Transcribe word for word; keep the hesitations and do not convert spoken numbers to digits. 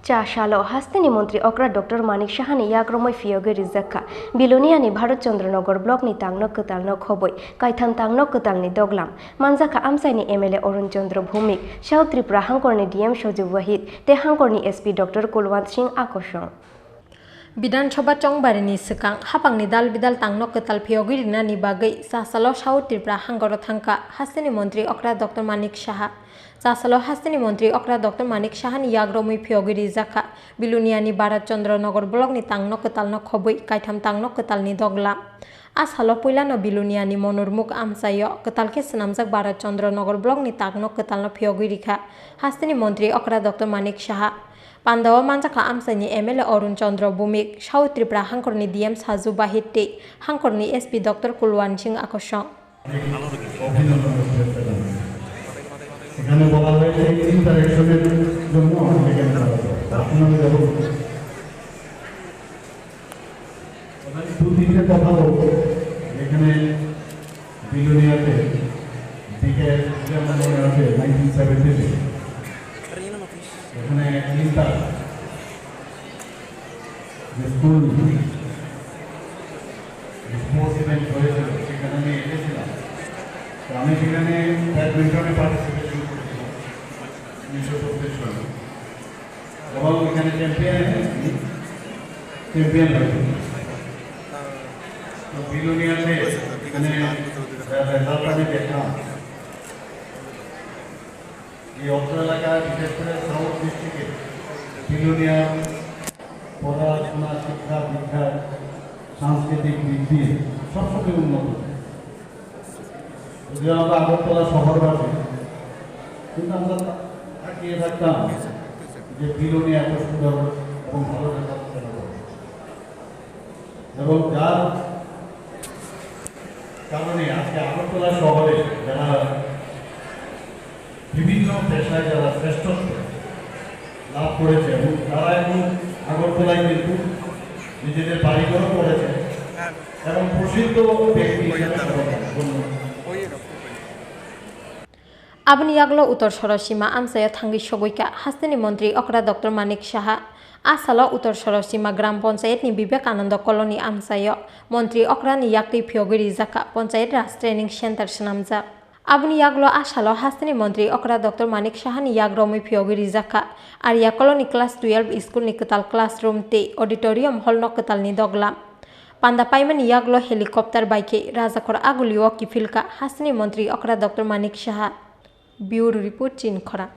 Cha salo hasteni montri okra Doctor Manik Sahani yagromwi phiyogwi rijak kha Biloniani Bharat Chandra Nagar blockni tangno kwtalno khobwi kaitham tangno kwtalni doglam. Manjakha amchaini M L A Arun Chandra Bhumik, South Tripura hangkorni D M Sajib Wahid tei hangkorni S P Doctor Kulwant Singh Akosong. Bidhan Sabha chongbarini swkang haphangni dal bidal tangno kwtal phiyogwi rinani bagwi chasalo South Tripura hangkoro thangkha hasteni montri okra Doctor Manik Saha. Chasalo hasteni montri okra Doctor Manik Sahani yagromwi phiyogwi rijak kha Biloniani Bharat Chandra Nagar blockni tangno kwtalno khobwi kaitham tangno kwtalni doglam. A salo puilano Biloniani Monurmukh amchaio kwtal khe swnamjak Bharat Chandra Nagar blockni tangno kwtalno phiyogwi rikha hasteni montri okra Doctor Manik Saha. Pandao manjakha amchaini M L A Arun Chandra Bhumik, South Tripura hangkorni D M Sajib Wahid tei hangkorni S P Doctor Kulwant Singh Akosong. অভিনন্দন ও শুভেচ্ছা জানাই। এখানে বলা হয়েছে এই ইন্টারঅ্যাকশনের জন্য আমাকে এখানে করা হয়েছে। এখন আমি যাব প্রধান দু তিনটে কথা বলবো। এখানে বিলোনিয়াতে দিকে যেমন মনে আছে নাইনটিন সেভেন্টিতে এখানে ইন্টার যে স্কুল স্পোর্টস ইভেন্ট হয়েছিল, সেখানে আমি এসেছিলাম। তো আমি সেখানে ব্যাডমিন্টনে পার্টিসিপেশন করেছিলাম উনিশশো চব্বিশ সালে, এবং এখানে চ্যাম্পিয়ন হয়েছি, চ্যাম্পিয়ন হয়েছি। তো বিলোনিয়াতে এখানে রেজাল্ট আমি দেখলাম। এই অত্র এলাকা, বিশেষ করে সাউথ ডিস্ট্রিক্টে বিলোনিয়া পড়াশোনা, শিক্ষা, দীক্ষা, সাংস্কৃতিক দিক দিয়ে সবসময় উন্নত। যদিও আমরা আগরতলা শহরবাসী, কিন্তু আমরা তা-, তাকিয়ে থাকতাম যে বিলোনিয়া এত সুন্দর এবং ভালো রেজাল্ট কেন করে। এবং যার কারণে আজকে আগরতলা শহরে যারা বিভিন্ন পেশায় যারা শ্রেষ্ঠত্ব লাভ করেছে এবং তারা এখন আগরতলায় কিন্তু নিজেদের বাড়িঘরও করেছে এবং প্রসিদ্ধ ব্যক্তি হিসেবে সবাই গণ্য। Aboni yaglo Uttor Sorosima amchaio thangwi sogwi kha hasteni montri okra Doctor Manik Saha. A salo Uttor Sorosima Gram Panchayetni Vivekananda Colony amchaio montri okrani yaktwi phiyogwi rijak kha Panchayet Raj Training Center swnamjak. Aboni yaglo a salo hasteni montri okra Doctor Manik Sahani yagromwi phiyogwi rijak kha Arya Colony Class twelve schoolni kwtal classroom tei auditorium hallno kwtalni doglam. Panda paimani yaglo helicopter bai khe Rajakhor Agulio kiphil kha hasteni montri okra Doctor Manik Saha. Bureau Report, Chinkhorang.